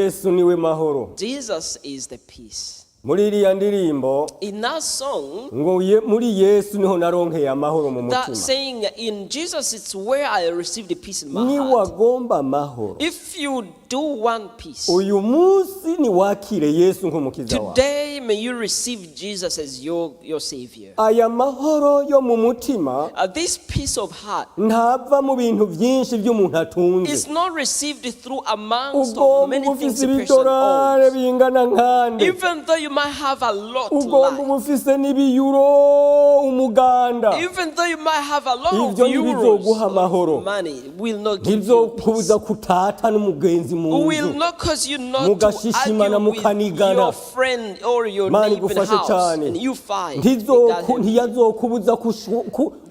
Yesu niwe mahoro. Jesus is the peace. Muri iriya ndirimbo In that song, ngo muri Yesu niho naronkeye amahoro mu that mutima. saying in Jesus, it's where I received the peace in my heart. Niwagomba amahoro, If you do want peace, uyu munsi niwakire Yesu nk'umukiza wawe. Today may you receive Jesus as your Savior. Aya mahoro yo mu mutima This peace of heart ntava mu bintu byinshi by'umuntu atunze. Is not received through amongst of Ugomba many things ufise a person ibidorare owns. bingana nkande, Even though you might have a lot to ugomba like, uba ufise n'ibiyuro umuganda, even though you might have a lot of ivyo euros, ntibizoguha a lot amahoro. of money, will not give you peace. Ntibizokubuza kutata n'umugenzi mu Will nzu, not cause you not to mugashishimana, argue with mukanigana. Your friend or your Mana neighbor igufashe house cyane. And you fight. May God help you. Ntiyazokubuza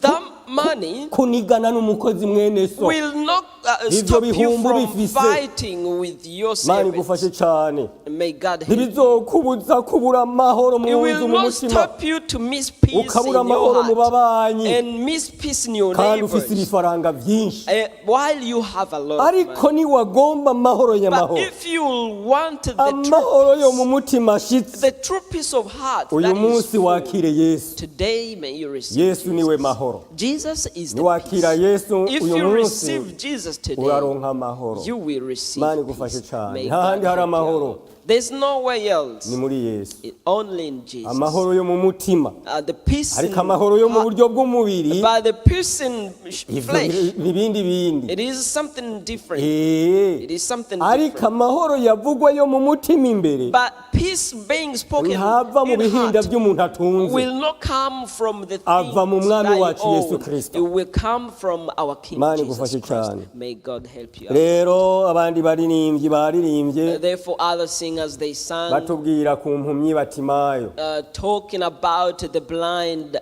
That money kunigana n'umukozi mwene so. Will not Ivyo stop you bihumbi from bifise. Fighting with your Mana igufashe servants. cyane. May God help you. Ntibizokubuza kubura amahoro mu It nzu, will mu not mutima, stop you to miss peace in ukabura your amahoro mu heart babanyi, and miss peace in your kandi ufise neighbors ibifaranga byinshi. While you have a lot of Ariko money. niwagomba amahoro But nyamahoro, if you want the amahoro yo true mu peace, mutima ashitse, the true peace of heart uyu that is munsi full, wakire Yesu. Today may you receive Yesu niwe Jesus. mahoro. Jesus is the Niwakira peace. Yesu If uyu you munsi, receive Jesus today, uraronka amahoro. you will receive Mana igufashe peace. cyane. May Nta handi God hari help you amahoro. out. There's nowhere else. Ni muri Yesu. Only in Jesus. Amahoro yo mu mutima. The peace in Ariko amahoro yo mu heart, buryo bw'umubiri, by the peace in ivyo flesh, ni ibindi bindi. it is something different. It is something Ariko different. Amahoro yavugwa yo mu mutima imbere But peace being spoken ntava mu in bihinda heart by'umuntu atunze, will not come from the ava mu things mwami that you wacu Yesu own. Kristo. It will come from our King Mana Jesus igufashe Christ. cyane. May God help you out. Rero abandi baririmbyi baririmbye Therefore, other singers, they sang, batubwira ku mpumyi Batimayo. Talking about the blind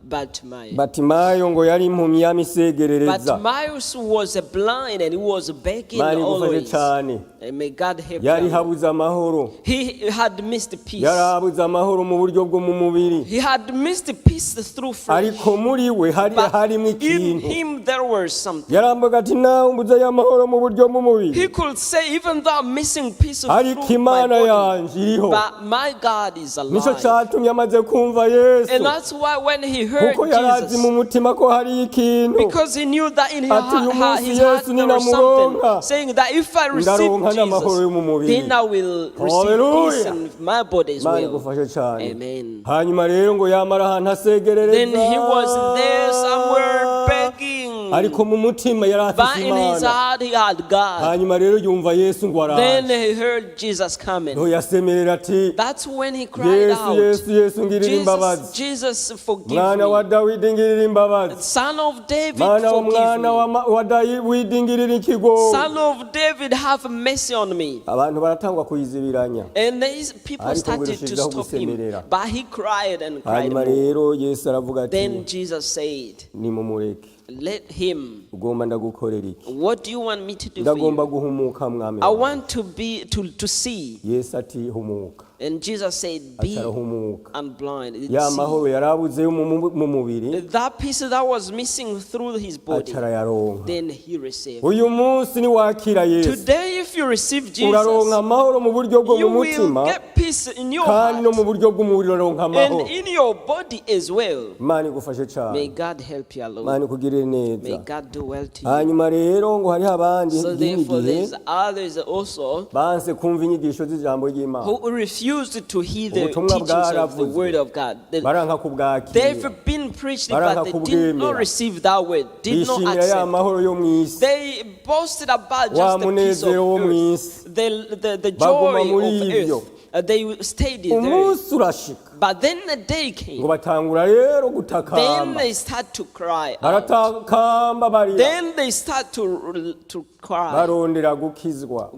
Bartimaeus. Batimayo ngo yari impumyi yamisegerereza. Bartimaeus was a blind and he was begging Mana igufashe always. cyane. And may God help Yari you. habuze amahoro. He had missed peace. Yari abuze amahoro mu buryo bwo mu mubiri, He had missed peace through flesh. ariko muri we hari But harimo in ikintu. him there was something. Yarambuga ati nawe mbuze y'amahoro mu buryo bw'umubiri, He could say, even though I'm missing peace ariko through my Imana body, yanje iriho. but my God is Nicyo alive. cyatumye amaze kumva Yesu, And that's why when he heard kuko yari azi Jesus, mu mutima ko hariyo ikintu, because he knew that in his ati uyu heart, munsi his heart Yesu there was ninamuronka, something saying that if I receive ndaronka n'amahoro yo mu Jesus, mubiri. then I will receive peace Hallelujah. in my body as Imana well. igufashe cyane. Amen. Hanyuma rero ngo yamara ahantu asegerereza, Then he was there somewhere begging. Ariko mu mutima yari But afise in his Imana. Heart he had God. Hanyuma rero yumva Yesu ngo Then araje, he heard Jesus coming. niho yasemerera ati, That's when he cried Yesu, out, Yesu, Yesu, ngirira Jesus, imbabazi, Jesus, forgive mwana wa me. Dawidi, ngirira imbabazi, Son of David, mwana wa forgive mwana wa me. wa Dawidi, ngirira ikigo. Son of David, have mercy on me. Abantu baratangwa kuyizibiranya, And these people ariko started to birushijeho stop him. gusemerera. But he cried and cried Hanyuma more. Rero Yesu aravuga ati, Then Jesus said, nimumureke. Let him. Ugomba ndagukorera iki? What do you want me to do for Ndagomba you? Guhumuka, mwami I wanjye. Want to be to see. Yesu ati humuka. And Jesus said, Be Aca arahumuka. unblind. Ya See. mahoro yari abuze yo mu mubiri, That piece that was missing through his body, aca arayaronka. Then he received. Uyu munsi niwakira Yesu, Today, if you receive uraronka Jesus, amahoro mu buryo bwo you mu will mutima, get peace in your kandi no heart mu buryo bw'umubiri uraronka amahoro. And in your body as well. Imana igufashe cyane. May God help you alone. Imana ikugirire May neza. God do well to you. Hanyuma rero ngo hariho abandi So ikindi therefore, gihe there's others also banse kumva inyigisho z'ijambo ry'Imana. Who refused to hear the Ubutumwa teachings of the bwaravuzwe. Word of God. Baranka kubwakira. They've been preached, Baranka but they did not kubwemera. Receive that word, did not Bishimira ya accept. mahoro yo mu isi. They boasted about Wa just the peace of munezero wo mu earth, isi. the Baguma joy muri of ibyo. Earth. They stayed there. Umunsi urashika But then the day came. Ngo batangura rero Then gutakamba. They start to cry out. Baratakamba barira, Then they start to cry, barondera gukizwa,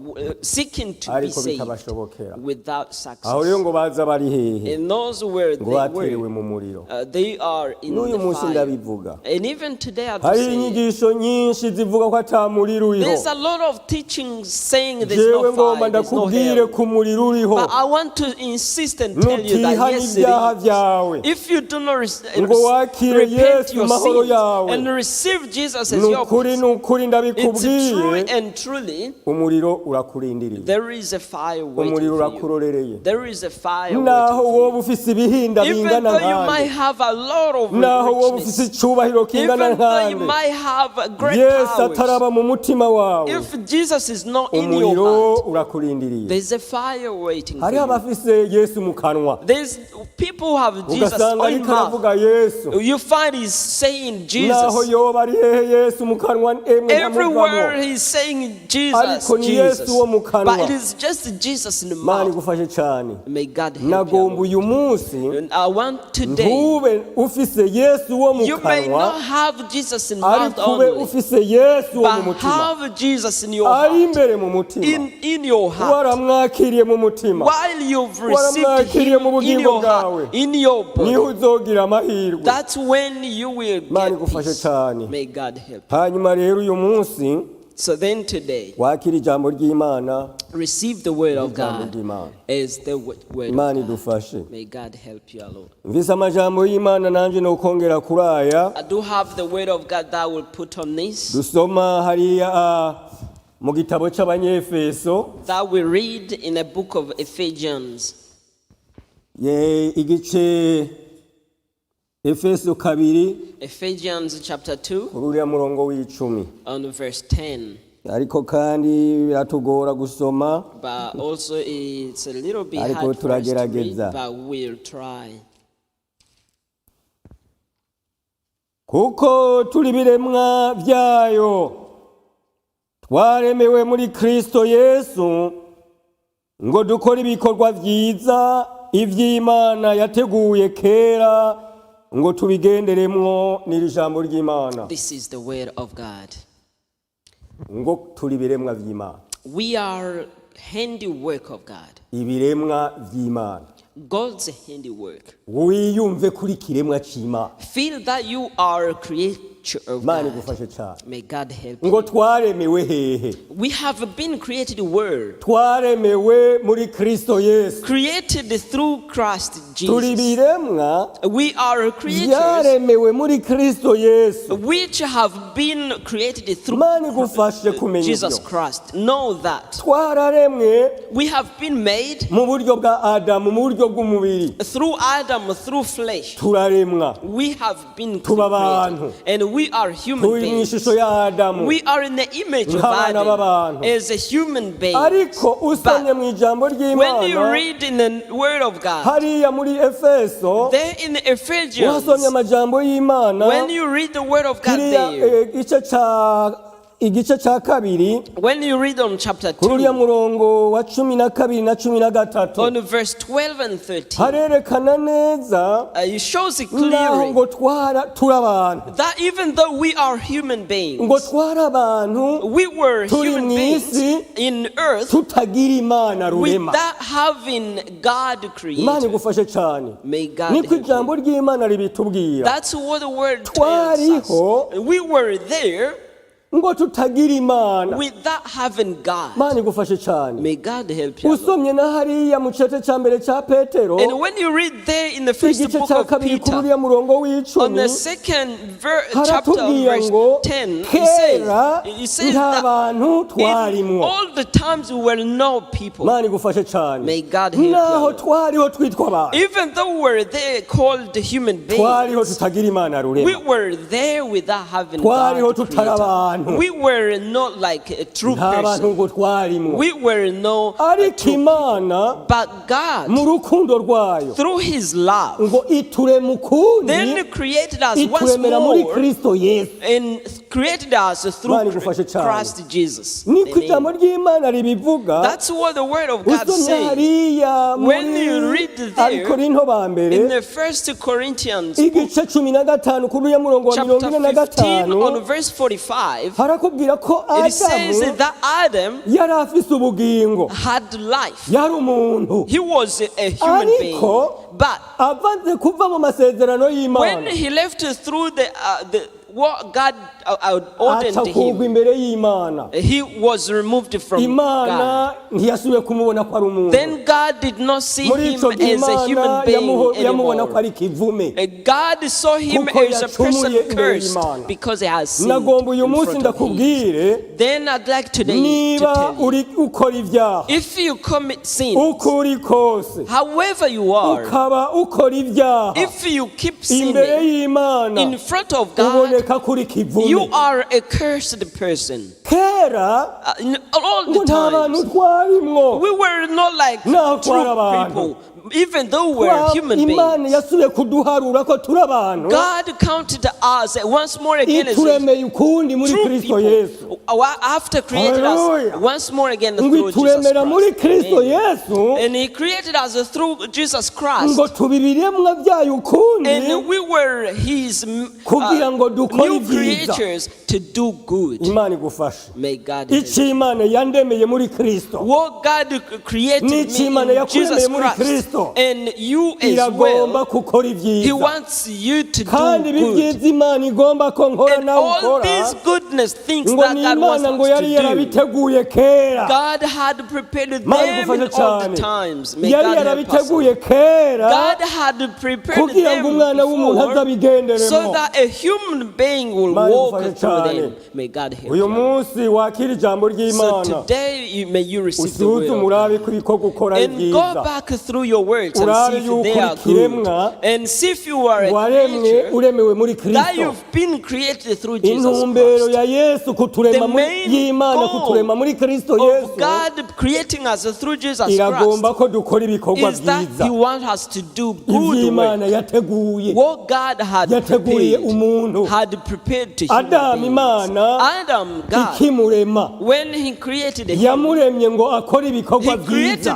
seeking to be ariko saved bitabashobokera. Without Aho success. rero ngo baza bari hehe? And those were Ngo they baterewe were. Mu muriro. They are in N'uyu the munsi fire. ndabivuga, And even today I do hari say it. Inyigisho nyinshi zivuga ko ata muriro uriho. There's a lot of teachings saying there's Jewe no ngomba fire, there's no ndakubwire hell. ko umuriro uriho. But I want to insist and tell you that Nutihana yes, it ibyaha is. byawe If you do not ngo wakire repent Yesu your amahoro sins yawe, and receive Jesus as ni your ukuri peace, ni ukuri it's ndabikubwiye, true and truly umuriro urakurindiriye, there is a fire waiting umuriro for you. urakurorereye. There is a fire Naho waiting for wowe you. ufise ibihinda Even bingana though you might nkande, have a lot of naho wowe ufise richness, icubahiro kingana even though you nkande, might have a great Yesu powers, ataraba mu mutima wawe, if Jesus is not in your umuriro heart, urakurindiriye. there's a fire waiting for Hariho you. abafise Yesu mu kanwa, There's people who have Jesus ugasanga on ariko mouth. aravuga Yesu, You find he's saying naho Jesus. yoba ari hehe Yesu mu kanwa emwe Everywhere ntamuvamo. he's saying Jesus, Ariko ni Jesus. Yesu wo mu kanwa. But it is just Jesus in the Mana mouth. igufashe cyane. May God help you. Nagomba uyu munsi And I want today, ntube ufise Yesu wo mu you may kanwa, not have Jesus in mouth ariko ube only, ufise Yesu wo mu but mutima, have Jesus in your ari heart. imbere mu mutima, In your heart. waramwakiriye mu mutima, While you've received waramwakiriye him mu in bugingo your heart, bwawe, in your niho body, uzogira amahirwe. that's when you will Imana get igufashe peace. cyane. May God help. Hanyuma rero uyu munsi So then today, wakira ijambo ry'Imana, receive the word of ijambo God ry'Imana. as the word of Imana God. idufashe. May God help you alone. Mvise amajambo y'Imana nanjye nokongera kuri aya I do have the word of God that I will put on this, dusoma hariya mu gitabo cy'Abanyefeso, that we read in the book of Ephesians, ye igice Efeso 2 Ephesians chapter 2, kuri uriya murongo w'icumi. on verse 10. Ariko kandi biratugora gusoma, But also it's a little bit ariko hard for us to read, turagerageza. but we'll try. Kuko turi biremwa byayo, twaremewe muri Kristo Yesu ngo dukore ibikorwa byiza iby'Imana yateguye kera ngo tubigenderemwo. N'iri jambo ry'Imana This is the word of God. ngo turi ibiremwa by'Imana, We are handiwork of God. Ibiremwa by'Imana. God's handiwork. Wiyumve kuri kiremwa cy'Imana. Feel that you are a creature of Imana God. igufashe cyane. May God help Ngo you. twaremewe hehe? We have been created word. Twaremewe muri Kristo Yesu. Created through Christ Turi Jesus. ibiremwa We are creatures byaremewe muri Kristo Yesu. which have been created through Imana igufashe kumenya Jesus ibyo. Christ. Know that Twararemwe we have been made mu buryo bwa Adamu, mu buryo bw'umubiri, through Adam, through flesh. turaremwa, We have been tuba abantu, created, and we are human turi mu beings. ishusho ya Adamu We are in the image of nk'abana Adam b'abantu. as a human being. Ariko usomye But mu ijambo when you ry'Imana read in the Word of God, hariya muri Efeso, there in Ephesians, wasomye amajambo y'Imana when you read the Word of God kiriya there, igice cya 2, when you read on chapter kuri uriya 2, murongo wa 12 na 13, on verse 12 and 13, harerekana neza it shows it naho clearly ngo twara turi abantu, that even though we are human ngo beings, twari abantu we were turi human mu beings isi in earth tutagira Imana rurema. without having God Imana created. igufashe cyane. May God Niko help you. ijambo ry'Imana ribitubwira. That's what the word tells us. Twariho We were there ngo tutagira Imana. without having God. Imana igufashe cyane. May God help you. Usomye na hariya mu cece cya mbere cya Petero, And when you read there in the first igice book cya of 2 kuri Peter, uriya murongo on w'icumi, the second chapter, haratubwira verse ngo 10, kera it says nta that bantu in twarimwo. all the times we were no people. Imana igufashe cyane. May God help Naho you. twariho twitwa abantu, Even though we were there called human twariho beings, tutagira Imana we rurema, were there without having twariho God tutari creator. abantu, We were not like a true nta bantu person. ngo twarimwo. We were no a Ariko true Imana But God, mu rukundo rwayo through His love, ngo iturema ukundi, then created us once ituremera muri more Kristo Yesu. and created us Imana through igufashe cyane. Christ Jesus. Niko Amen. ijambo ry'Imana ribivuga. That's what the word of God Usomye says. hariya When you muri read there, Abikorinto ba mbere, In the first Corinthians book, igice 15 kuri uriya murongo wa mirongo chapter ine na 15, gatanu, on verse 45, harakubwira ko it says Adamu that Adam yari afise ubugingo, had life. yari umuntu. He was a human being. Ariko But avanze kuva mu masezerano when y'Imana, he left through the What God ordained aca kugwa him, imbere y'Imana. He was removed from God. Imana ntiyasubiye kumubona ko ari umuntu. Then God did not see Muri him icyo gihe as a Imana human being yamubona ko anymore. ari ikivume God saw him kuko as a person yacumuye imbere cursed y'Imana. because he has sinned Nagomba uyu in munsi front of him. ndakubwire, Then I'd like today to niba tell you, uri ukora ibyaha, if you commit sin, uko uri kose, however you are, ukaba ukora ibyaha if you keep imbere sinning y'Imana, in front of God, uboneka ko uri kivume. you are a cursed person. Kera In all ngo the nta bantu times, twarimwo, we were not like naho true twari abantu. people, even though we were human Imana beings. yasubiye kuduharura ko turi abantu, God counted us once more again as ituremeye ukundi muri true Kristo people. Yesu. After created us Hallelujah. once more again Ngo through Jesus ituremera muri Christ. Kristo Amen. Yesu, And He created us through Jesus Christ. ngo tuba ibiremwa byayo ukundi, And we were His kugira ngo dukore new ibyiza. creatures to do good. Imana igufashe. May God help. Icyo Imana yandemeye muri Kristo What God created n'icyo me Imana in yakuremeye Jesus muri Christ, Kristo, and you as iragomba well, gukora He ibyiza. wants you to do Kandi ibi good. byiza Imana igomba ko nkora And nawe all ukora, these goodness things ngo that ni God wants Imana ngo us yari to do, yarabiteguye kera. God had prepared Imana them igufashe in all the cyane. times. May Yari God help us. yarabiteguye kera God had prepared kugira ngo them umwana w'umuntu before azabigenderemo. so that a human being will Imana walk igufashe through cyane. them. May God help Uyu you. munsi wakira ijambo So ry'Imana, today may you receive the word usuzume of urabe God. ko ibikorwa ukora ari And go byiza, back through your works and urabe see if yuko they uri are good. kiremwa And see if you are a waremwe creature uremewe muri that Kristo. you've been created through Jesus Intumbero Christ. ya Yesu kuturema The muri main y'Imana goal kuturema muri Kristo Yesu of God creating us through Jesus iragomba Christ ko dukora ibikorwa is that byiza He wants us to do good iby'Imana work. yateguye, What God had yateguriye prepared, umuntu. had prepared to human Adamu beings. Imana Adam, God, ikimurema, when He created him, yamuremye ngo akore ibikorwa He byiza.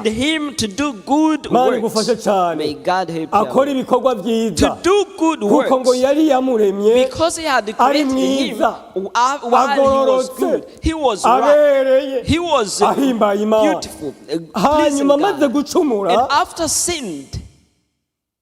created him to do good Imana works. igufashe cyane. May God help Akore you. ibikorwa byiza To do good kuko ngo works. yari yamuremye Because he had ari created him mwiza, while he was agororotse, good. He was right. abereye, He was ahimbaye Imana. beautiful, pleasing Hanyuma amaze God. And gucumura, after sinned,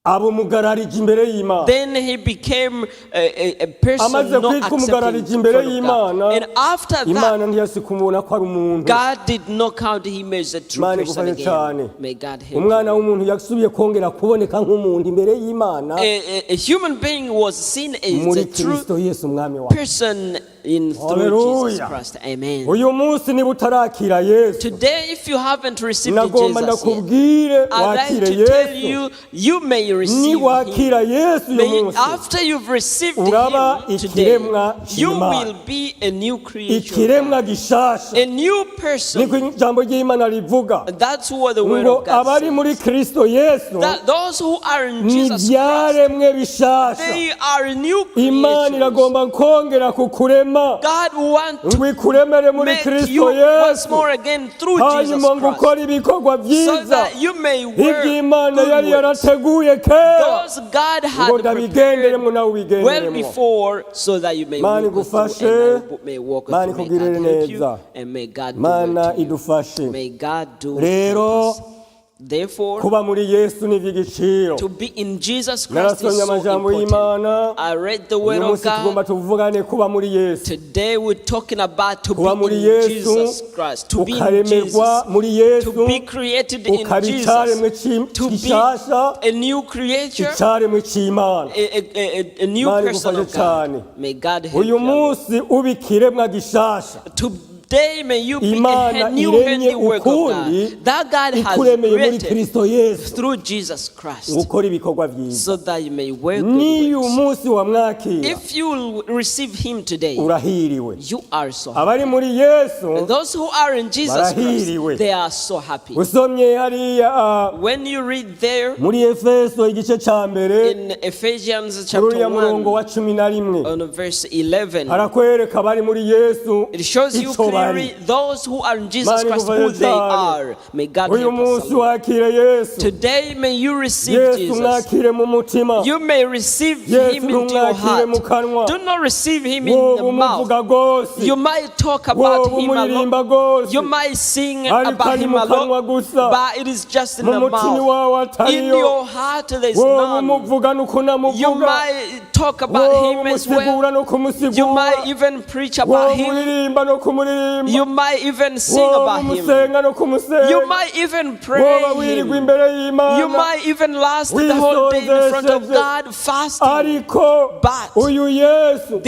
aba umugarariji imbere y'Imana. then he became a person Amaze not kwitwa accepted in umugarariji front imbere of God. y'Imana, And after that, Imana ntiyasikumubona ko ari umuntu. God did not count him as a true Imana person igufashe cyane. again. May God help Umwana you. w'umuntu yasubiye kongera kuboneka nk'umuntu imbere y'Imana A human being was seen as muri a true Kristo Yesu umwami wacu. person in through Jesus Hallelujah. Christ. Amen. Uyu munsi niba utarakira Yesu, Today, if you haven't received nagomba Jesus yet, ndakubwire I'd like wakire to tell Yesu. you, you may receive Niwakira him. Yesu uyu May, munsi, after you've received uraba him today, ikiremwa you cy'Imana. will be a new creature, Ikiremwa gishasha. a new person. Niko ijambo ry'Imana rivuga That's what the word ngo of God abari says. muri Kristo Yesu That those who are in ni Jesus Christ, ibyaremwe bishasha. they are new Imana creatures. iragomba kongera kukurema God wants to ngo ikuremere muri make Kristo you once Yesu, more again through Jesus hanyuma ngo Christ, ukore ibikorwa so byiza that you may work iby'Imana yari good works. yarateguye kera, Those God ngo had prepared ndabigenderemo nawe well ubigenderemo. before, so that you may Mana walk through igufashe, and I may walk Mana through. May ikugirire God help you neza, and may God do Mana well to you. idufashe. May God do Rero, help us. Therefore, kuba muri Yesu ni iby'igiciro. to be in Jesus Christ Narasomye is so amajambo important. y'Imana. I read the Uyu word of munsi tugomba God. tuvugane kuba muri Yesu, Today we're talking about to be kuba muri in Yesu, Jesus Christ, to be in ukaremerwa Jesus, muri Yesu, to be created in ukaba icaremwe Jesus, to be gishasha, a new creature, icaremwe c'Imana. a new Imana person igufashe of God. cyane. May God help Uyu you. munsi uba ikiremwa gishasha. Today may you be Imana a new iremye handiwork of ukundi, God that God has ikuremeye muri created Kristo Yesu through Jesus Christ, ngo ukore ibikorwa byiza. so that you may work good N'iyo works. umunsi wamwakira, If you will receive Him today, urahiriwe. you are so happy. Abari muri Yesu Those who are in Jesus barahiriwe. Christ, they are so happy. Usomye hariya When you read there muri Efeso igice ca mbere, in Ephesians kuri chapter uriya murongo 1 wa 11, on verse 11, harakwereka abari muri Yesu it shows you ico clearly bari. Really, those who are in Jesus Imana Christ, who igufashe they cyane. are. May God Uyu help us munsi a lot. wakire Yesu. Today, may you receive Yesu Jesus. mwakire mu mutima. You may receive Yesu him into your ntumwakire mu heart. kanwa. Do not receive him in Wowe the mouth. umuvuga rwose, You might talk about wowe him a lot. umuririmba rwose, You might sing ariko about ari him mu a kanwa lot, gusa, but it is just in mu the mutima mouth. wawe In atariyo. your heart, there is Wowe none. umuvuga You n'ukunamuvuga, might talk about wowe him as well. umusigura no You kumusigura, might even preach wowe about him. umuririmba no kumuririmba, You might even sing wowe about him. umusenga no You kumusenga, might even pray wowe wirirwa him. imbere You y'Imana, might even last the whole day in front of wisonzesheje. God fasting. Ariko But uyu Yesu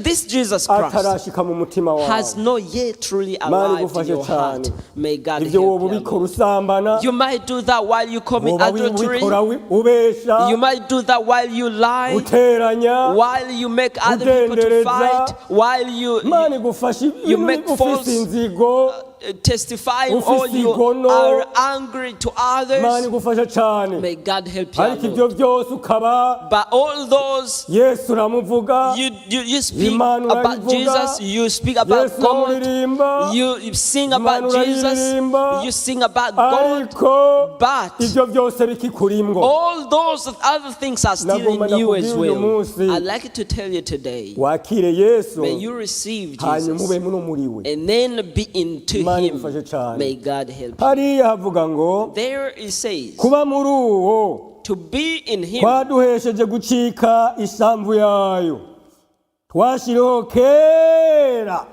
this Jesus Christ atarashika mu mutima wawe. has not yet truly Imana arrived in igufashe your heart. cyane. May God Ibyo wowe help you. ubikora usambana, You might do that while you commit woba adultery. ubikora ubesha, You might do that while you lie, uteranya. while you make other people to Udendereza. fight, while you Imana igufashe you make ufise false inzigo. testifying or Ufise you igono. are angry to Imana others. igufashe cyane. May God help you. Ariko Lord. ibyo byose ukaba But all those Yesu uramuvuga, you speak Imana about urayivuga, Jesus, you speak about Yesu God, uramuririmba, you sing Imana about Jesus, urayiririmba, you sing about God, ariko but ibyo byose bikikurimwo. all those other things are still Nagomba in you as ndakubwira uyu well. munsi, I'd like to tell you today, wakire Yesu, may you receive hanyuma Jesus ube muno muri we. and then be into Imana him. igufashe cyane. May God help you. Hariya havuga ngo There it says, kuba muri uwo to be in him kwaduhesheje gucika isambu yayo twashyiriweho kera.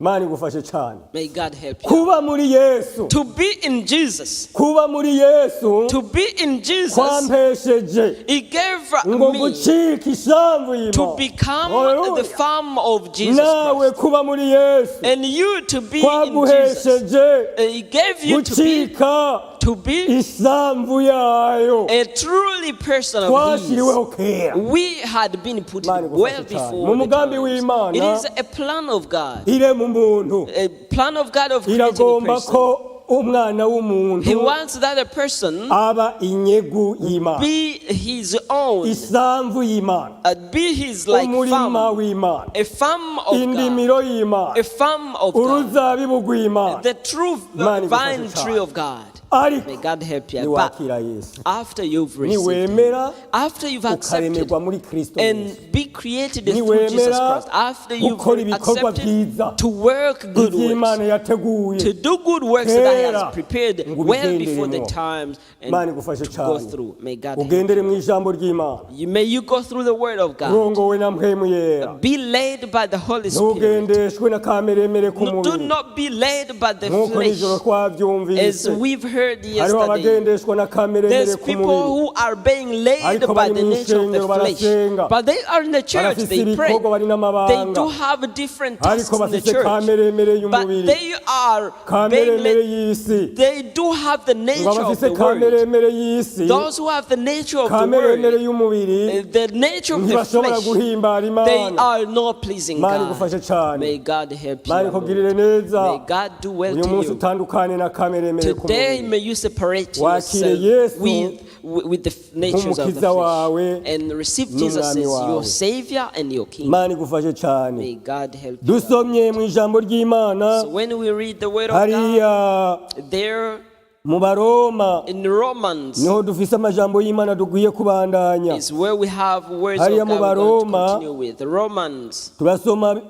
Imana igufashe cyane. May God help you. Kuba muri Yesu, To be in Jesus, kuba muri Yesu to be in Jesus, kwampesheje it gave ngo me gucika isambu to y'Imana. become the Hallelujah. farm of Jesus Nawe Christ. kuba muri Yesu And you to be in Jesus. kwaguhesheje It gave you gucika to be isambu yayo a truly person of His. twashyiriweho kera. We had been put Imana igufashe well cyane. before Mu the mugambi times. w'Imana, It is a plan of God. irema umuntu, A plan of God of creating a iragomba person. ko umwana He w'umuntu wants that a person aba inyegu y'Imana, be his own, isambu y'Imana, be his like umurima farm, w'Imana, a farm of God, indimiro y'Imana, a farm of God, uruzabibu rw'Imana. the true Imana igufashe vine cyane. tree of God. May Ariko God help you. But niwakira Yesu, after you've received Him, niwemera after you've accepted ukaremerwa muri Kristo Yesu, and be created through Jesus niwemera Christ, after you've gukora ibikorwa accepted byiza to work good works, iby'Imana yateguye to do good works that He kera has prepared ngo well before the ubigenderemo. times and Imana igufashe to go cyane. through. May God help Ugendere mu ijambo ry'Imana, you. May you go through the Word of God. urongowe na mpwemu yera, Be led by the Holy Spirit. ntugendeshwe na kameremere Do k'umubiri not be led by the nk'uko flesh, nijoro as twabyumvise. we've heard Hariho yesterday. abagendeshwa na kameremere There's people k'umubiri, who are being led ariko by bari the mu nature of the ishengero flesh. barasenga, But they are in the church, barafise they pray. ibikorwa, bari They n'amabanga, do have different tasks ariko in the bafise church. kameremere But y'umubiri, they are being kameremere led, y'isi. they do have the Ngo nature of abafise the world. kameremere y'isi, Those who have the nature of the kameremere world, y'umubiri, the nature of the ntibashobora flesh, guhimbara they Imana. are not pleasing Imana God. igufashe cyane. May God help you. Imana Lord. ikugirire neza. May God do well Uyu to munsi you. utandukane na kameremere Today, k'umubiri, may you separate wakire yourself Yesu with the natures of the nk'umukiza flesh wawe and receive Jesus as n'umwami your wawe. Savior and your King. Imana igufashe cyane. May God help you. Dusomye mu ijambo ry'Imana So when we read the Word of God, hariya there mu Baroma, in Romans niho dufise amajambo y'Imana dukwiye kubandanya. is where we have words of Hariya God mu we're going to Baroma, continue with. Romans, turasoma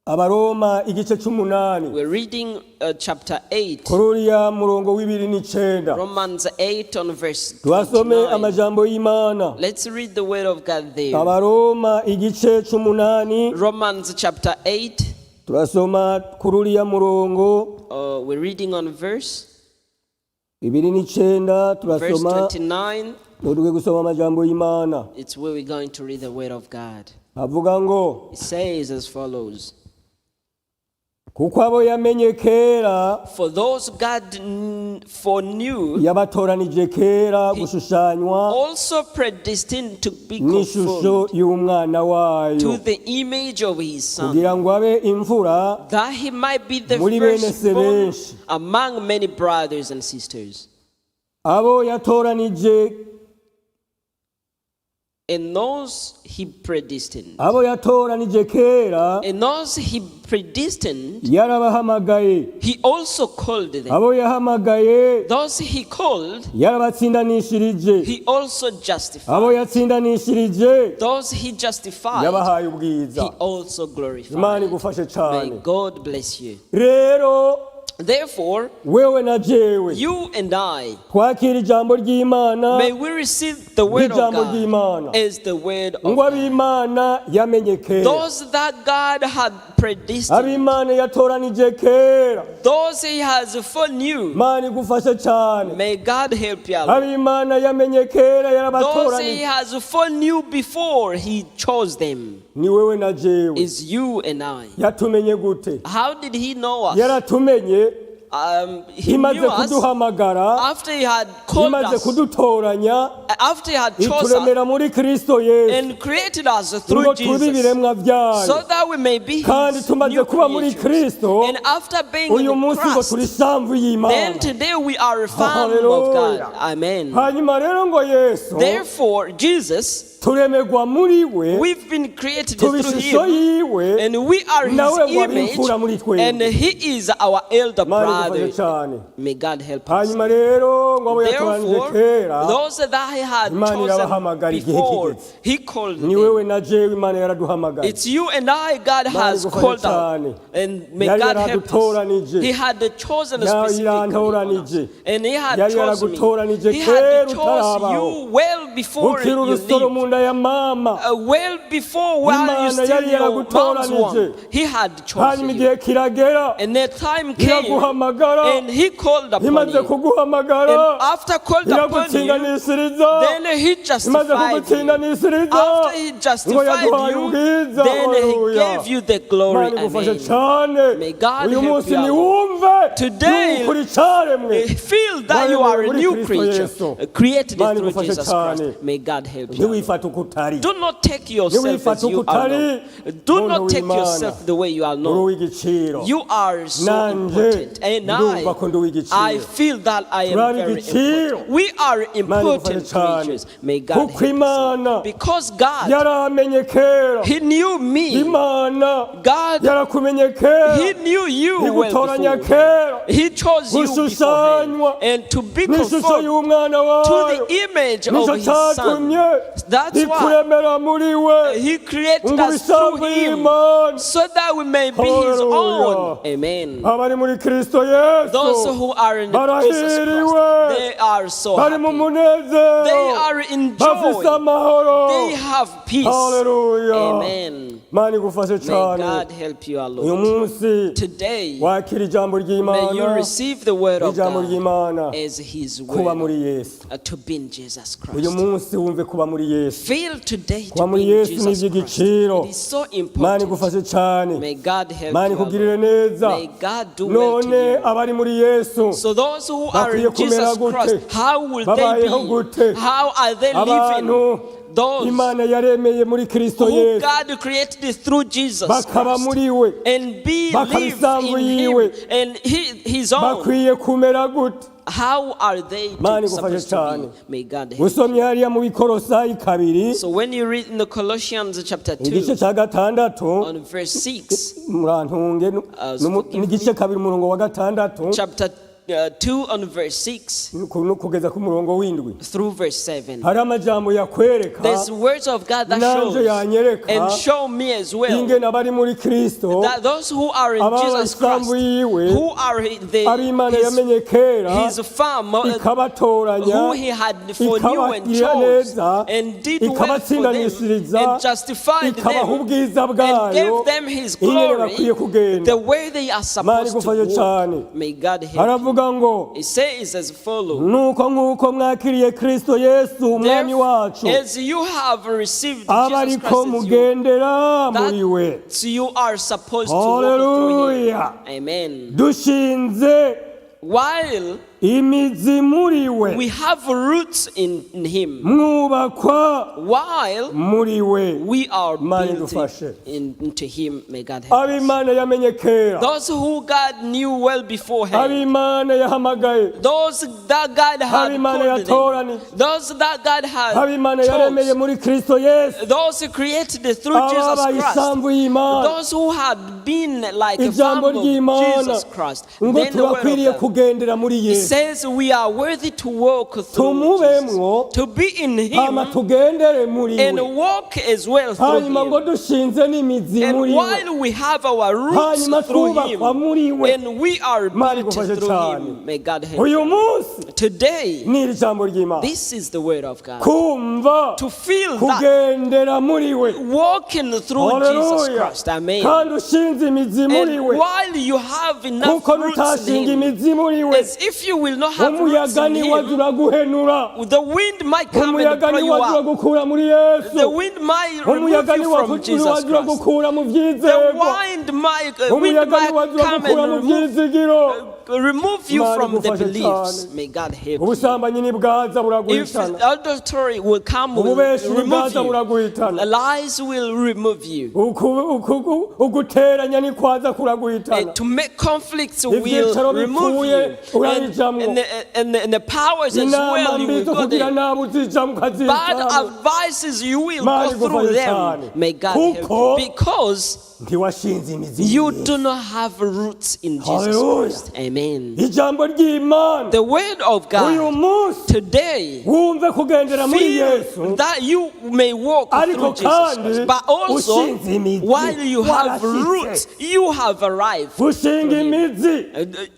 Abaroma igice c'umunani, we're reading chapter 8. kuri uriya murongo w'ibiri n'icenda. Romans 8 on verse Turasome 29. amajambo y'Imana. Let's read the Word of God there. Abaroma igice c'umunani, Romans chapter 8, turasoma kuri uriya murongo we're reading on verse ibiri n'icenda. verse Turasoma, 29. ntuduge gusoma amajambo y'Imana. It's where we're going to read the Word of God. Avuga ngo It says as follows: kuko abo yamenye kera, For those God foreknew, yabatoranije kera gushushanywa also predestined to be n'ishusho conformed y'umwana wayo, to the image of his Son, kugira ngo abe imfura that he might be the muri bene se firstborn benshi. among many brothers and sisters. Abo yatoranije And those he predestined. Abo yatoranije kera, And those he predestined, yarabahamagaye. He also called them. Abo yahamagaye, Those he called, yarabatsindanishirije. He also justified. Abo yatsindanishirije, Those he justified, yabahaye ubwiza. He also Imana glorified. igufashe May cyane. God bless you. Rero Therefore, wewe na jewe, you and I, twakira ijambo ry'Imana may we receive the word of nk'ijambo ry'Imana. God as the word of Ngo God. ab'Imana yamenye kera, Those that God had predestined, ab'Imana yatoranije kera. Those He has foreknew, Imana igufashe cyane. May God help you. Ab'Imana yamenye kera, Those He yarabatoranije. has foreknew before He chose them Ni wewe na jewe. Is you and I. Yatumenye gute? How did He know us? Yaratumenye He imaze knew us kuduhamagara, after He had called imaze us, kudutoranya, after He had chose us ituremera muri Kristo Yesu and created us through ngo tube Jesus, ibiremwa byayo. So that we may be Kandi His tumaze new kuba muri creatures. Kristo, And after being uyu in munsi ngo Christ, turi isambu then y'Imana. today we are a farm of God. Hallelujah. Amen. Hanyuma rero ngo Yesu, Therefore, Jesus, turemerwa muri we, we've been created tuba through ishusho Him, yiwe, and we are His nawe ngo abe image, imfura muri twebwe. And He is our elder Imana igufashe brother. cyane. May God help us. Hanyuma rero ngo abo yatoranije Therefore, kera, those that He had Imana chosen irabahamagara igihe before, kigeze. He called Ni them. wewe na jewe Imana yaraduhamagaye. It's you and I God Imana has igufashe called cyane. out. And may Yari God help us. yaradutoranije. He had chosen Yari specifically on us. yarantoranije. And He had Yari chosen me. yaragutoranije He kera had chose utarabaho. you well before Ukiri you urusoro mu lived. nda ya mama, Well before while you Imana still yari in your mom's yaragutoranije. womb. He had chosen Hanyuma you. igihe kiragera, And the time came, iraguhamagara. And He called upon Imaze you. kuguhamagara, And after called upon you, iragutsindanishiriza. then He Imaze justified you. kugutsindanishiriza, After He ngo justified yaduhaye you, ubwiza. then He Haleluya. gave you the glory. Imana igufashe Amen. cyane. May God Uyu help munsi you out. niwumve Today, yuko uri icyaremwe feel that you are a muri new Kristo creature, Yesu. Created Imana through igufashe Jesus cyane. Christ. May God help you. Ntiwifate uko utari. Do not take yourself as Ntiwifate you uko are utari. not. Do Muntu not take w'Imana, yourself the way you are uri not. uw'igiciro. You are so Nanje important. And ndumva ko ndi uw'igiciro. I feel that I am Turi very ab'igiciro. important. We are Imana important igufashe cyane. creatures. May God Kuko help us. Imana Because God, yaramenye kera. He knew me. Imana God, yarakumenye kera, He knew you well igutoranya before. kera He chose you gushushanywa beforehand and to be n'ishusho conformed y'umwana to wayo. the image Nicyo of His Son. cyatumye That's why ikuremera muri we He created ngo us through ibisambu Him y'Imana. so that we may be His Hallelujah. own. Amen. Abari muri Kristo Yesu Those who are in Jesus barahiriwe, Christ, they are so bari mu happy. munezero, They are in bafise joy. amahoro. They have peace. Haleluya. Amen. Mana igufashe May cyane. God help you, our Uyu Lord. munsi Today, wakira ijambo may you ry'Imana, receive the word of ijambo God ry'Imana as His kuba word, muri Yesu. to be in Jesus Uyu Christ. munsi wumve kuba muri Yesu. Feel today Kuba to muri be in Yesu ni Jesus Christ. iby'igiciro. It is so Mana important. igufashe cyane. May God help Mana you, our ikugirire Lord. neza. May God do well to None you. abari muri Yesu So those who are bakwiye in kumera Jesus gute? Christ, how will they Babayeho be? gute? How are they Abantu living? Those Imana yaremeye muri Kristo who Yesu God created through Jesus bakaba Christ muri we, and be bakaba live isambu in Him yiwe, and His own. bakwiye kumera gute? How are they Imana to, igufashe supposed to cyane. be? May God help. Usomye hariya mu Bikorosayi 2, So when you read in the Colossians chapter igice 2 cya 6, on verse 6, murantunge, Forgive me. n'igice 2 umurongo wa 6 chapter 2 on verse 6 kugeza ku murongo w'7, through verse 7. hari amajambo yakwereka, There's words of God that nanje shows yanyereka and show me as well ingene abari muri Kristo, that those who are in ababa Jesus isambu Christ, yiwe, who are the, ari Imana his, yamenye kera, his farm, ikabatoranya, who he had foreknew and ikabagirira chose neza, and did well for them ikabatsindanishiriza, and justified ikabaha them ubwiza and bwayo, gave them his ingene glory, bakwiye kugenda. the way they are Imana supposed to igufashe cyane. walk. May God help you. Haravuga ngo, It says as follows. nuko nk'uko mwakiriye Kristo Yesu umwami wacu, As you have received aba Jesus ariko Christ as you, mugendera muri we. that you are supposed to walk through Hallelujah. Him. Amen. Dushinze While Imizi muri we. We have roots in him. Mwubakwa While muri we. we are Imana built idufashe. Into him, may God help us. Ab'Imana yamenye kera, Those who God knew well beforehand, ab'Imana yahamagaye, those that God had ab'Imana called them, yatoranije, those that God had ab'Imana yaremeye chose, muri Kristo Yesu, those who created through Jesus ababaye Christ, isambu y'Imana. those who had been like a Ijambo farm of ry'Imana Jesus Christ, ngo then the word of turakwiriye God. Kugendera muri It Yesu, says we are worthy to walk through tumubemwo, Jesus, to be in Him hama tugendere muri and we, walk as well through hanyuma ngo Him. dushinze n'imizi And muri we, while we have our roots hanyuma through twubakwa Him, muri we. and we are Imana built igufashe through cyane. Him, may God help. Uyu munsi Today, ni iri jambo ry'Imana this is the word of God. kumva To feel that kugendera muri we. Walking through Jesus Haleluya. Christ. Amen. Kandi ushinze imizi muri And we, while you have enough kuko roots in nutashinga Him, imizi muri we, as if you will not have roots umuyaga in niwaza Him, uraguhenura, the wind might come and umuyaga blow you niwaza up. uragukura muri The Yesu, wind might remove umuyaga you from Jesus niwaza Christ. uragukura mu The byizerwa, wind umuyaga might niwaza come uragukura mu and byizigiro. remove you Imana from the igufashe beliefs. cyane. May God help you. Ubusambanyi nibwaza If buraguhitana, adultery will come, will ububeshi remove nibwaza you. buraguhitana, Lies will remove you. Uguteranya nikwaza kuraguhitana, To make conflicts will ibyicaro remove bipfuye you. And, urabijamwo, and the powers as inama well, you mbi will zo go kugira there. nabi uzijamwo Bad ukazijamwo. advices, you will Imana go through igufashe them. cyane. May God help Kuko you. Because ntiwashinze imizi you muri Yesu. do not have roots in Jesus Hallelujah. Christ. Amen. Ijambo ry'Imana The word of uyu God munsi today, wumve kugendera muri feel Yesu, that you may walk ariko through Jesus kandi Christ. But also, ushinze imizi, while you have warashitse. roots, you have arrived. Gushinga through Him. imizi,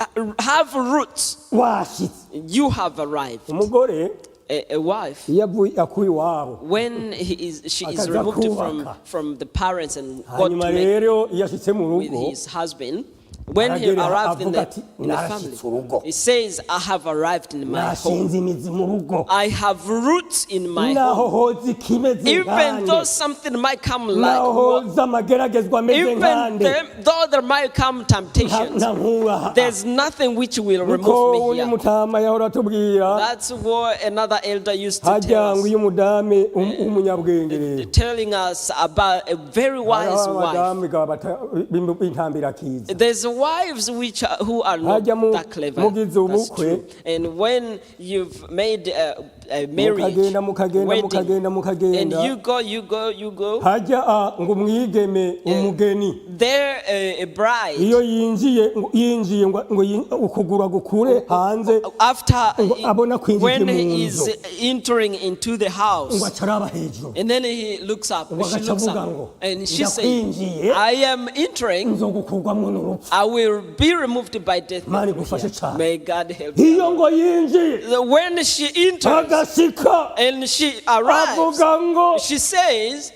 Have roots, washitse. You have arrived. Umugore A wife, iyo avuye akuye iwabo, when she is akaza removed from, kubaka. from the parents and got Hanyuma to make rero iyo ashitse mu with rugo, his husband, when he aragera arrived in avuga the, ati, in the family, "Narashitse urugo. He says, "I have arrived in my home. Nashinze imizi mu rugo. I have roots in my Naho home." hoza ikimeze Even nkande, though something might come like naho what, hoza amageragezwa ameze even nkande, though there might come temptations, ntankuraha." there's nothing which will Niko remove me undi here. mutama yahora atubwira, That's what another elder used to hajya tell ngo us, iyo umudamu w'umunyabwenge rero, telling us about a very wise hariho wife. abadamu b'intambirakiza. There's wives who are not Hajya that clever. Mugize That's ubukwe, true. And when you've made a marriage, mukagenda mukagenda wedding, mukagenda and mukagenda, you go, you go, you go, hajya ngo umwigeme umugeni there a bride, iyo yinjiye ngo- yinjiye ngo ngo ukuguru agukure hanze, after ngo abona kwinjije when mu he nzu, is entering into the ngo house, acaraba hejuru, and then he looks up, ngo she agaca looks avuga up, ngo, and she says, "Ndakwinjiye, "I am entering, nzogukurwamwo n'urupfu." I will be removed by death." Imana igufashe cyane. May God help Iyo you. ngo yinjiye, When she enters agashika, and she arrives, avuga ngo, she says,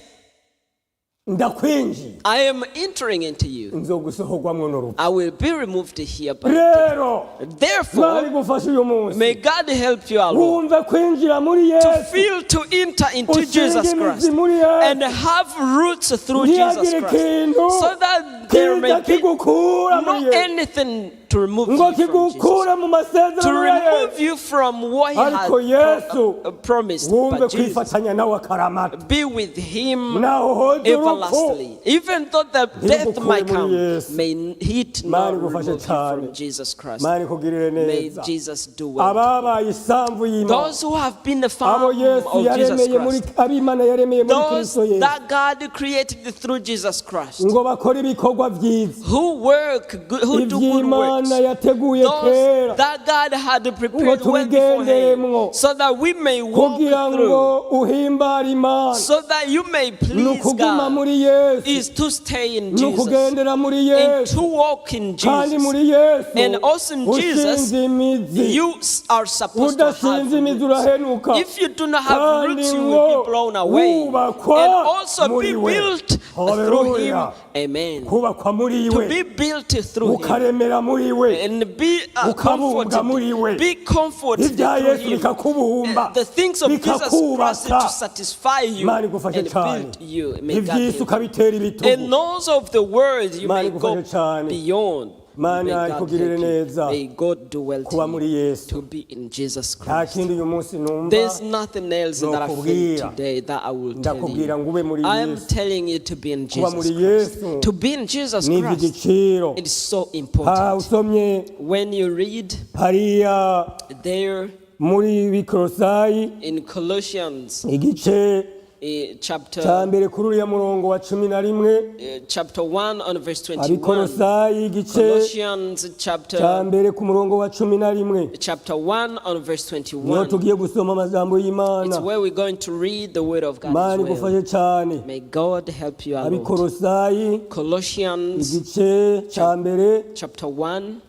"Ndakwinjiye, "I am entering into you. nzogusohorwamwo n'urupfu." I will be removed here by death." Rero Imana Therefore, igufashe uyu munsi may God help you alone wumve kwinjira muri to Yesu, feel to enter into ushinge Jesus imizi Christ muri Yesu, and have roots through Jesus ntihagire Christ, ikintu so that there kiza may be kigukura muri not Yesu, anything to remove ngo you from Jesus, kigukure mu to masezerano ya remove Yesu. you from what He had Ariko Yesu promised. wumve But Jesus, kwifatanya nawe akaramata, be with Him naho hoza urupfu everlastingly. Even though the death ntirugukure might muri come, Yesu. may it Imana not igufashe remove you cyane. From Jesus Christ. Imana ikugirire May neza. Jesus do well. Ababaye isambu y'Imana, Those who have been the farm abo Yesu of Jesus yaremeye muri Christ, ab'Imana yaremeye muri those Kristo Yesu, that God created through Jesus Christ, ngo bakore ibikorwa byiza, who work good, who do good works, iby'Imana yateguye those kera that God had prepared ngo well tubigenderemwo, beforehand, so that we may walk kugira through, ngo uhimbare Imana. So that you may Ni please ukuguma God, muri Yesu, is to stay in ni Jesus ukugendera muri and Yesu, to walk in kandi Jesus. muri Yesu And also in Jesus, ushinze imizi. You are supposed to have Udashinze imizi roots. urahenuka. If you do not have Kandi roots, you will ngo be blown away. wubakwa And also muri be we. built through Him. Hallelujah. Amen. Kubakwa muri To we, be built through Him. ukaremera muri we, And be ukabumbwa muri we. comforted. Be comforted Ibya through Yesu Him. bikakubumba, The things of Jesus Christ bikakubaka. to satisfy you Imana igufashe and cyane. build you. May God Iby'isi help you. ukabitera ibitugu. And those of the world you Imana may go igufashe cyane. beyond. Mana May God ikugirire help you. neza. May God do well Kuba to muri you Yesu. to be in Jesus Nta Christ. kindi uyu munsi numva There's nothing else that I feel Nokubwira. today that I will tell Ndakubwira you. ngo ube muri I am Yesu. telling you to be in Kuba Jesus muri Christ. Yesu To be in Jesus ni Christ, iby'igiciro. it is so Ha, important. usomye When you read hariya there muri Bikorosayi in Colossians igice cya chapter mbere kuri uriya murongo wa 11, chapter 1 on verse 21. Abikorosayi igice Colossians cya chapter mbere ku murongo wa 11, chapter 1 on verse niho 21. tugiye gusoma amajambo It's y'Imana. where we're going to read the word of God Imana as well. igufashe cyane. May God help you a lot. Abikorosayi Colossians igice cya mbere chapter 1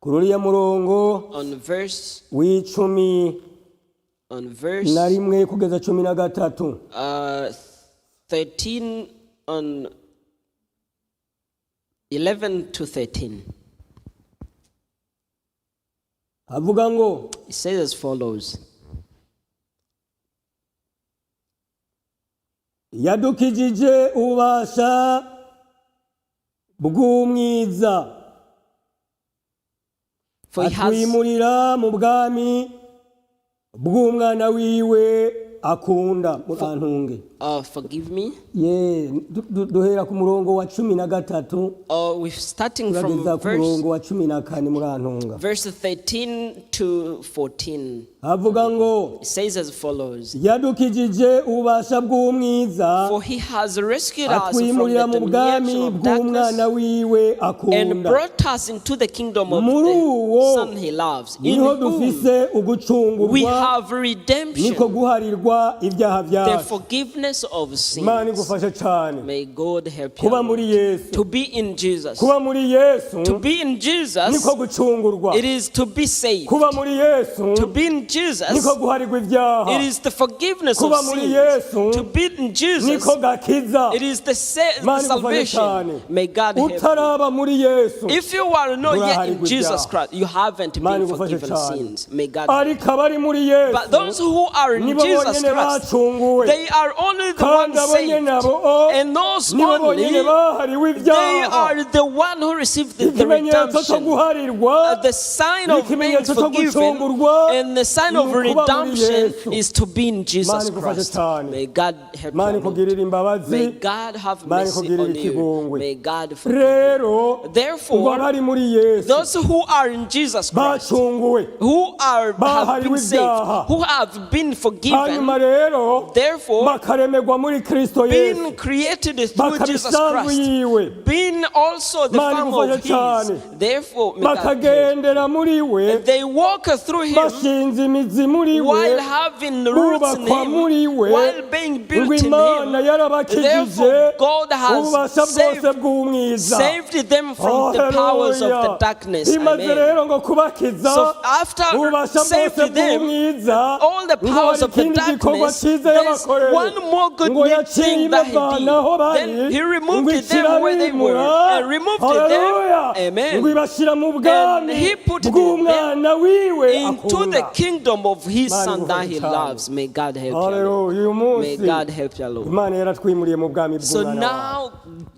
kuri uriya murongo on verse w'icumi on verse na rimwe kugeza 13. 13 on 11 to 13. Avuga ngo It says as follows. Yadukijije ububasha bw'umwiza, For he has atwimurira mu bwami bw'umwana wiwe akunda. Murantunge. Forgive me. Ye, duhera ku murongo wa 13 We're starting from turageza ku verse murongo wa 14, murantunga. verse 13 to 14. Avuga ngo It says as follows. yadukijije ububasha bw'umwiza, For he has rescued us from the atwimurira mu bwami domination of bw'umwana darkness wiwe and akunda. brought us into the kingdom of Muri the uwo Son he loves, in niho whom dufise we ugucungurwa, have niko redemption, guharirwa ibyaha the byacu. forgiveness of Imana sins. igufashe cyane. May God help you Kuba muri Yesu, to be in Jesus. kuba muri Yesu To be in Jesus, niko gucungurwa. it is to be saved. Kuba muri Yesu To be in Jesus, niko guharirwa ibyaha. it is the forgiveness of Kuba muri sins. Yesu To be in Jesus, niko gakiza. it is the Imana igufashe salvation. cyane. May God help you. Utaraba muri Yesu, If you are not yet in nturaharirwa Jesus ibyaha. Christ, you haven't Imana been igufashe forgiven cyane. sins. May God help you. Ariko abari muri Yesu But those who are in nibo Jesus bonyene Christ, bacunguwe, they are only the kandi ones abo nyene saved. abo o And those nibo bonyene only, bahariwe they ibyaha. are the one who received the Ikimenyetso cyo redemption. guharirwa The sign of being n'ikimenyetso cyo forgiven gucungurwa and the sign of ni ukuba muri redemption Yesu. is to be in Jesus Imana igufashe Christ. cyane. May God help Imana you. Lord. ikugirire imbabazi. May God have Imana mercy ikugirire on you. ikigongwe. May God forgive you. Rero ngo Therefore, abari muri Yesu those who are in Jesus Christ, bacunguwe, who are have bahariwe been saved, ibyaha, who have been forgiven, hanyuma rero therefore bakaremerwa muri Kristo Yesu, being created through bakaba Jesus isambu Christ, yiwe, being also the Imana farm igufashe of his, cyane. therefore may God help you. Bakagendera muri we, They walk through him bashinze imizi muri we, while having roots in bubakwa him, muri we, while being ngo built in Imana him. yarabakijije Therefore, God has ububasha bwose saved, bw'umwiza. saved them from the powers of the Hallelujah. darkness. Imaze Amen. rero ngo kubakiza So after ububasha bwose saved them, bw'umwiza, all the ngo powers hari of the ikindi gikorwa darkness, cyiza there's yabakoreye, one more good ngo thing yaciye that he did. ibavana aho bari, Then he ngo removed them where they were ikirabimura, and removed Hallelujah. them. Amen. Ngo ibashyira mu bwami And he put them bw'umwana wiwe into the akunda. kingdom of his Imana son that igufashe he cyane. loves. May God help you. Hallelujah. Uyu May munsi God help you, Lord. Imana yaratwimuriye mu bwami So bw'umwana wayo, now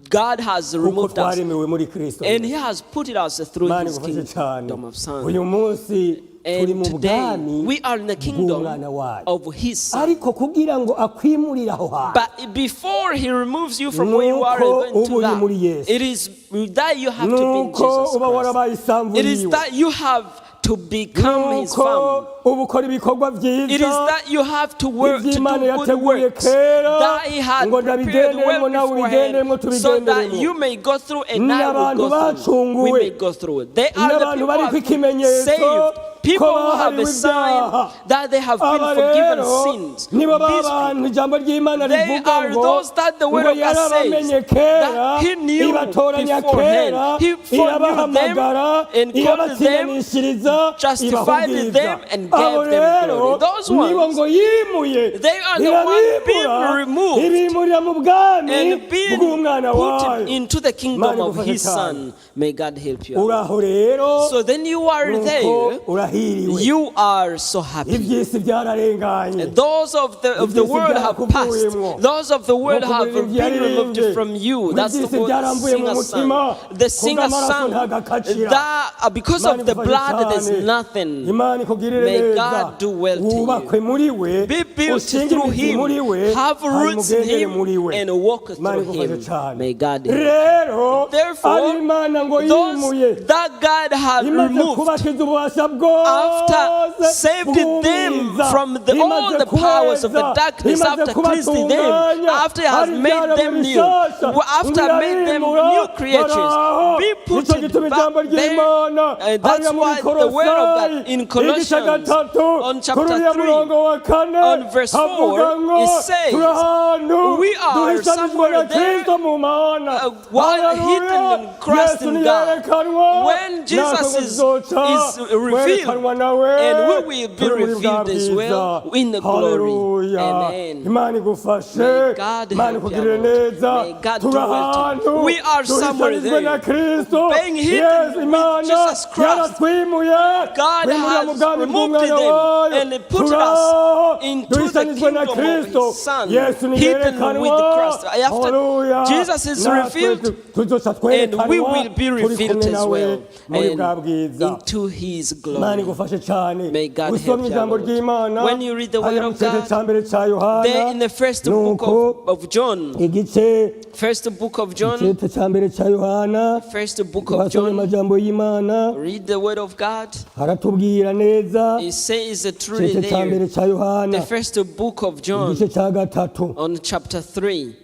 God has kuko removed us twaremewe muri Kristo. and he has put us through Imana his igufashe cyane. kingdom of son. Uyu munsi turi And mu today bwami we are in the kingdom bw'umwana wayo, of his son. ariko kugira ngo akwimurire aho hantu, But before he removes you from where you are nuko and going uba to uri that, muri Yesu. it is that you have to be in Nuko Jesus uba Christ. warabaye isambu It is yiwe, that you have to become his nuko family. uba ukora ibikorwa It is byiza that you have to work to do iby'Imana good yateguye works kera, that he had ngo prepared ndabigenderemo, well nawe ubigenderemo, beforehand, so that tubigenderemo. you may go through and I will N'abantu go through. We bacunguwe, may go through. They are the n'abantu people who bariko have been ikimenyetso saved, ko people who have a bahariwe sign ibyaha. that they have been Aba forgiven rero sins. nibo These babantu ijambo ry'Imana they rivuga are ngo those that the word ngo of God says yarabamenye kera, that he knew ibatoranya beforehand. kera, He foreknew them irabahamagara, and called them, irabatsindanishiriza, justified ibaha ubwiza. them and gave Abo them rero glory. Those nibo ones, ngo yimuye, they are the one being irabimura, removed ibimurira mu bwami and being bw'umwana put wayo. into the kingdom Imana of igufashe his cyane. son. May God help you. Uraho rero So then you are nuko there. urahiriwe. You are so happy. Iby'isi byararenganye. Those of the world have passed. Those of the world have been removed from you. That's the word singer sang. The singer sang that because of the blood there's nothing. Imana ikugirire May neza. God do well to you. Wubakwe muri we, Be built ushinge through imizi him, muri we, have hanyuma roots in ugendere him, muri we. and walk Imana through igufashe him. cyane. May God help. Rero Therefore, ari Imana ngo yimuye, those that God had imaze removed kubakiza ububasha after bwose saved them bw'umwiza, from all imaze the powers of the kubeza, darkness, imaze after cleansing them, kubatunganya, after he has hari made ibyaremwe them new, bishasha, after made them ngo new creatures, baraho. be put Nicyo gituma back ijambo there. ry'Imana And that's hariya muri why the word of God in Kolosayi, igice Colossians, gatatu, on chapter kuri uriya 3, murongo wa kane, on verse 4, havuga ngo it says, turi ahantu we are duhishanijwe somewhere na there, Kristo mu Mana. while Haleluya. hidden in Christ Yesu in God. niyerekanwa, When Jesus natwe tuzoca is revealed, werekanwa nawe, and we will be turi muri bwa revealed as well bwiza. in the glory. Haleluya. Amen. Imana igufashe. May God Imana help you, ikugirire Lord. neza. May God do Turi well to you. ahantu We are somewhere duhishanijwe na there, Kristo. being hidden Yes, with Imana Jesus Christ. yaratwimuye, God twimurira mu has bwami removed bw'umwana them wayo. and put Turi us aho into the duhishanijwe na kingdom of Kristo. His Son, Yesu hidden niyerekanwa. with Christ. After Haleluya. Jesus is Natwe revealed, tuzoca and we twerekanwa will be turi kumwe revealed as nawe well muri bwa and bwiza. into His Imana glory. igufashe cyane. May God Usomye help you, ijambo Lord. ry'Imana When you read the word hariya mu of gice God, cya mbere cya Yohana, there in the first book nuko of John, igice first book of John, igice cya mbere cya Yohana, first book of basomye John, amajambo y'Imana, read the word of God. haratubwira neza. It says truly Igice cya mbere there, cya Yohana, the first book of John, igice cya gatatu, on chapter 3,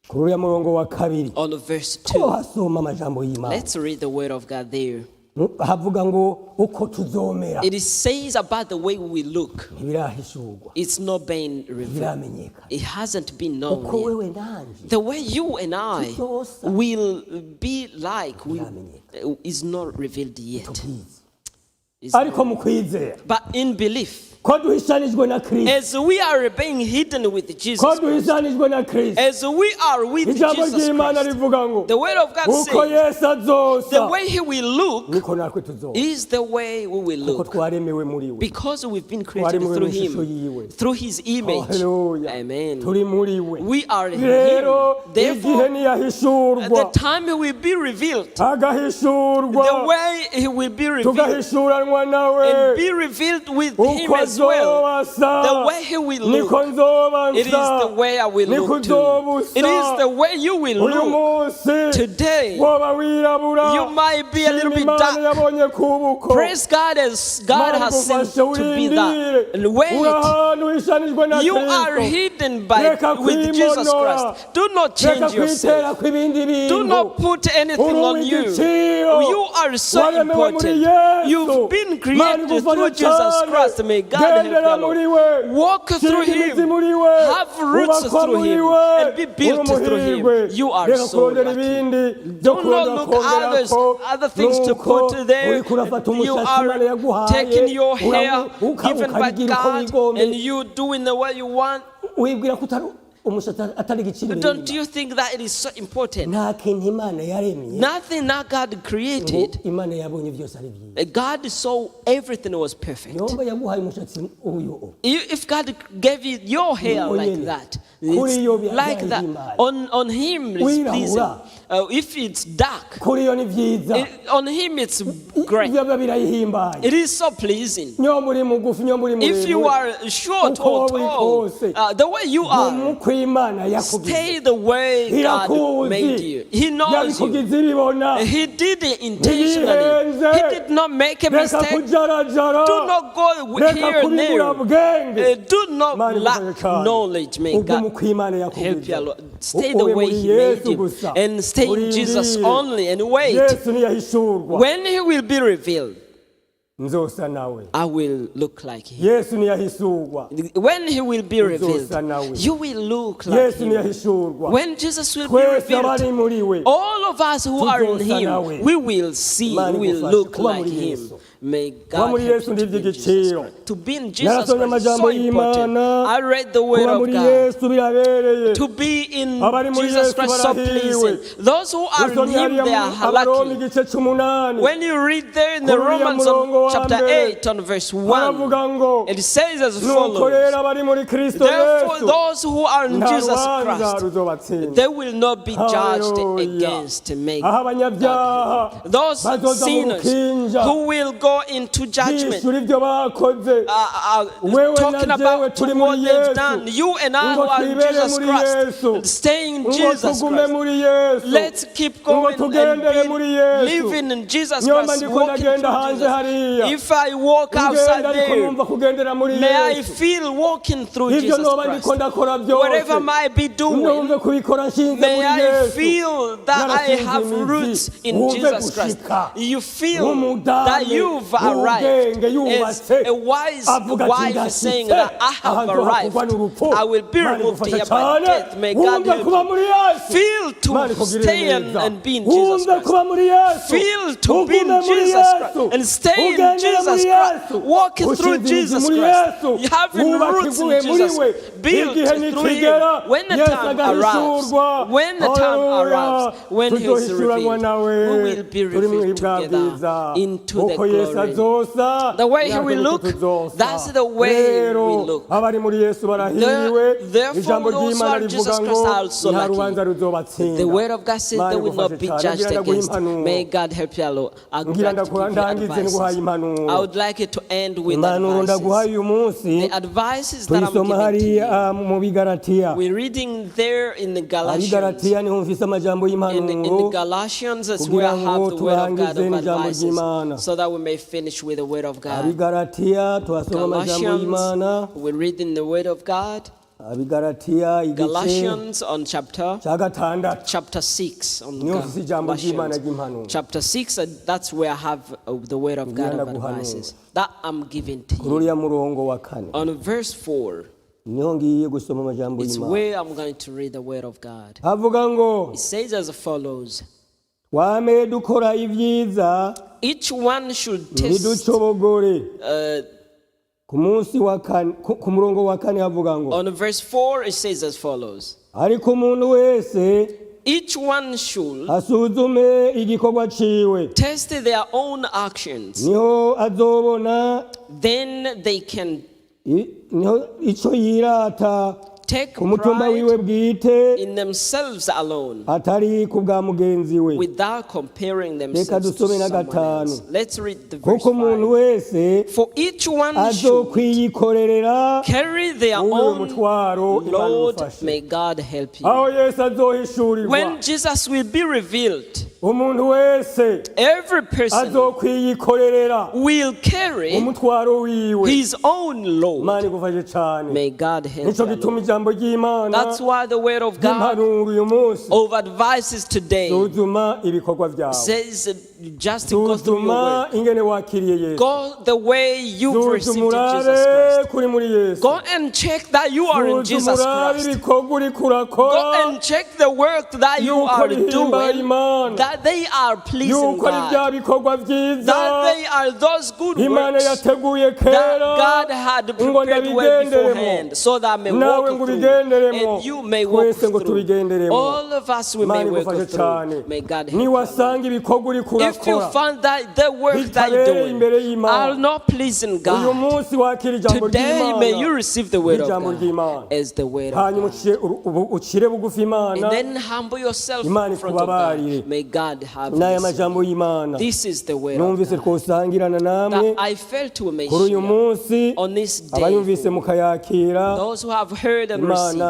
kuri uriya murongo wa kabiri, on verse 2. tuhasoma amajambo y'Imana. Let's read the word of God there. Havuga ngo uko tuzomera It says about the way we look. ntibirahishurwa, It's not been revealed. ntibiramenyekana. It hasn't been known Uko yet. wewe nanje The way you and I tuzosa will be like is not revealed yet. tubizi, It's ariko mu kwizera But in belief, ko duhishanijwe na Kristo, as we are being hidden with Jesus ko Christ, duhishanijwe na Kristo, as we are with ijambo Jesus ry'Imana Christ, rivuga ngo the word of God uko says, Yesu the azosa way he will look niko natwe tuzosa, is the way we will kuko look. twaremewe muri we, Because we've been created twaremewe through mu ishusho him, yiwe. through his image. Haleluya. Amen. Turi muri we. We are in him. Rero igihe Therefore, niyahishurwa, the time he will be revealed, the agahishurwa, way he will be revealed, tugahishuranwa nawe, and be revealed with him uko as well. azoba asa The way he will niko look, nzoba it is nsa, the way I will niko look uzoba too. usa. It is the way you will Uyu look. munsi Today, woba wirabura, you might be a little shima bit Imana dark. yabonye kubuko. Praise God as God Imana has seen igufashe, to be that. urindire. And wait. Uri ahantu hishanijwe na You are Kristo. hidden by Reka with Jesus kwimonora. Christ. Do not Reka change kwitera yourself. kw'ibindi Do bintu. not put anything Uri on you. uw'igiciro. You are so Waremewe muri important. Yesu. You've been Imana created igufashe through Jesus cyane. Christ. May God help Gendera you. muri Lord. we. Walk through Shinga imizi Him. muri we. Have roots Ubakwa through muri Him we. and be built Uri through Him. umuhirwe. You are Reka so kurondera lucky. ibindi byo Do not kurondera look kongerako. other things to Nuko put there. uriko urafata You umushatsi Imana are yaguhaye, taking your hair given by ukabigira uko God wigombeye. and you doing the way you want. Wibwira ko utari umushatsi atari igiciro Don't inyuma. you think that it is so important? Nta kintu Imana yaremye Nothing that God created, ngo Imana yabonye byose ari byiza. God saw everything was perfect. Yomba yaguhaye umushatsi uyu If God gave you your hair Uwo like nyene. that, Kuri it's iyo bya- like that. byahimbaye. On him it's Wirabura. pleasing. If it's dark, kuri yo ni byiza, on him it's great. biba birayihimbaye. It is so pleasing. Nyo muri mugufi, nyo muri If you muremure, are short uko or waba uri tall, kose, the way you are, umuko Imana yakugize stay the way God irakuzi, made you. He knows you. yabikugize ibibona. He did it intentionally. Ntiyihenze. He did not make a Reka mistake. kujarajara, Do not go reka here and there. kubibura bwenge. Do not Imana lack igufashe cyane. knowledge. May Ugume God uko Imana help yakugize. you a lot. Stay the Ube way muri He made Yesu you gusa. and stay in Jesus Urindire. only and wait. Yesu niyahishurwa, When He will be revealed, nzosa nawe. I will look like Him. Yesu niyahishurwa, When He will be revealed, uzosa nawe. you will look like Yesu Him. niyahishurwa, When Jesus will be twese abari revealed, muri we all of us who are in tuzosa Him, nawe. we will see, Imana we will igufashe look kuba like muri Him. Yesu. May Kuba God muri help Yesu you ni to be in Jesus iby'igiciro. Christ. To be in Jesus Narasomye Christ is amajambo so important. y'Imana. I read the word Kuba of muri God. Yesu birabereye. To be in Abari muri Jesus Yesu Christ so barahiriwe. pleasing. Those who are in Usomye Him, hariya they mu are Abaroma lucky. igice c'umunani, When you read there in the Kuri uriya Romans murongo on wa chapter mbere, 8 on verse 1, haravuga ngo it says as nuko follows: rero abari muri Kristo Therefore, Yesu those who are in nta Jesus rubanza Christ, ruzobatsinda. they will not be judged Hallelujah. against. May Aho abanyabyaha God- Those bazoza mu sinners rukinja who will go into judgment, bishyura ibyo bakoze, wewe talking na jewe about turi what muri they've Yesu, done, you and I ngo who are in twibere Jesus muri Christ, Yesu, and staying in ngo Jesus tugume Christ. muri Yesu, Let's keep ngo going and tugendere muri be Yesu. living in Jesus Nyoma Christ, ndiko walking ndagenda through hanze Jesus. hariya. If I walk outside Ngenda ariko there, numva kugendera muri may I Yesu. feel walking through Ibyo Jesus noba ndiko Christ. ndakora byose, Whatever I be doing, numve kubikora nshinze may muri I Yesu. feel that I Narashinze have imizi. roots in Wumve Jesus Christ. gushika. You feel Nk'umudamu that you've arrived. w'ubwenge As yubatse, a wise avuga ati, wife is saying that I "Ndashitse, have aha arrived. nzohakurwa n'urupfu." I will be Imana removed igufashe here by cyane. death. May God Wumve help kuba you. muri Yesu. Feel Imana to ikugirire stay and, neza. and be in Jesus Wumve Christ. kuba muri Yesu. Feel to be in Ugume muri Jesus Yesu. Christ and stay in Ugendere Jesus muri Christ. Yesu. Walk through Ushinze imizi Jesus muri Christ. Yesu. You having Wubake roots in iguhe muri Jesus we. Christ. Built Igihe through Him. nikigera, When the Yesu time arrives, agahishyurwa. when the time Hallelujah. arrives, when He is Tuzohishuranwa revealed, nawe. we will be Turi mu revealed bwa together bwiza. into the Uko Yesu glory. azosa, The way He natwe will niko look, tuzosa. that's the way He Rero, will look. abari muri Yesu barahiriwe. Therefore, Ijambo those who ry'Imana are in rivuga Jesus ngo Christ are also nta lucky. rubanza ruzobatsinda. The word of God says Imana they will not igufashe be cyane. judged Ngira ndaguha against. impanuro. May God help you. Lord. I would Ngira like to ndakura give you ndangize nguhaye advices. impanuro. I would like it to end with Impanuro ndaguhaye advices. uyu munsi The advices that I'm tuyisoma giving to you. hariya mu Bigaratiya. We're reading there in the Galatians. Abigaratiya niho mfise amajambo In the y'impanuro Galatians, that's where I kugira ngo have the word of God turangize of n'ijambo advices, ry'Imana. so that we may finish with the word of God. Abigaratiya tuhasoma amajambo y'Imana. Galatians, we're reading the word of God. Abigaratiya igice Galatians on chapter cya gatandatu chapter 6 on niho mfise ijambo ry'Imana Galatians. ry'impanuro. Chapter 6, and that's where I have the word of God Ngira of ndaguhanura. advices that I'm giving to Kuri you. uriya murongo wa kane On verse 4, niho ngiye gusoma amajambo it's y'Imana. where I'm going to read the word of God. Havuga ngo It says as follows: wame dukora ibyiza Each one should test ntiducobogore. Ku munsi wa kane, ku murongo wa kane havuga ngo On verse 4, it says as follows: ariko umuntu wese Each one should asuzume igikorwa ciwe, test their own actions, niho azobona then they can niho ico yirata take ku mutumba pride wiwe bwite in themselves alone atari ku bwa mugenzi we. without comparing Reka themselves to dusome na someone gatanu. else. Let's read the verse Kuko umuntu 5. wese For each one should azokwiyikorerera carry their uwo own mutwaro. Imana load. imufashe. May God help you. Aho Yesu azohishurirwa, When Jesus will be revealed, umuntu wese every person azokwiyikorerera will carry umutwaro wiwe. his own load. Imana igufashe cyane. May God help Nico you. gituma ijambo ry'Imana That's why the word of God ry'impanuro uyu munsi, of advices today suzuma ibikorwa byawe, says just to go through your suzuma work. ingene wakiriye Yesu, Go the way you've received suzuma in Jesus urabe Christ. kuri muri Yesu, Go and check that you are in suzuma Jesus urabe Christ. ibikorwa uriko Go urakora and check the work that you yuko are rihimbara doing, Imana, that they are pleasing yuko ari God, bya bikorwa byiza that they are those good Imana works yateguye that kera God had ngo prepared well ndabigenderemo, beforehand, so that I may nawe walk ngo through, ubigenderemo, and you may walk twese ngo through. tubigenderemo. All of us, we may Imana walk igufashe through. cyane. May God help you. Niwasanga ibikorwa uriko If you urakora find that the work that you're bitabereye imbere doing y'Imana, are not pleasing uyu God, munsi wakira ijambo today may you ry'Imana receive the word of ijambo ry'Imana, God as the word of hanyuma God. ucire bugufi Imana. And then humble yourself Imana in front of ikubabarire. God. May God have N'aya mercy. majambo y'Imana This is the word of numvise God twosangirana namwe that I felt to kuri uyu mention munsi, on this day. abayumvise mukayakira, Those who have heard and Imana received.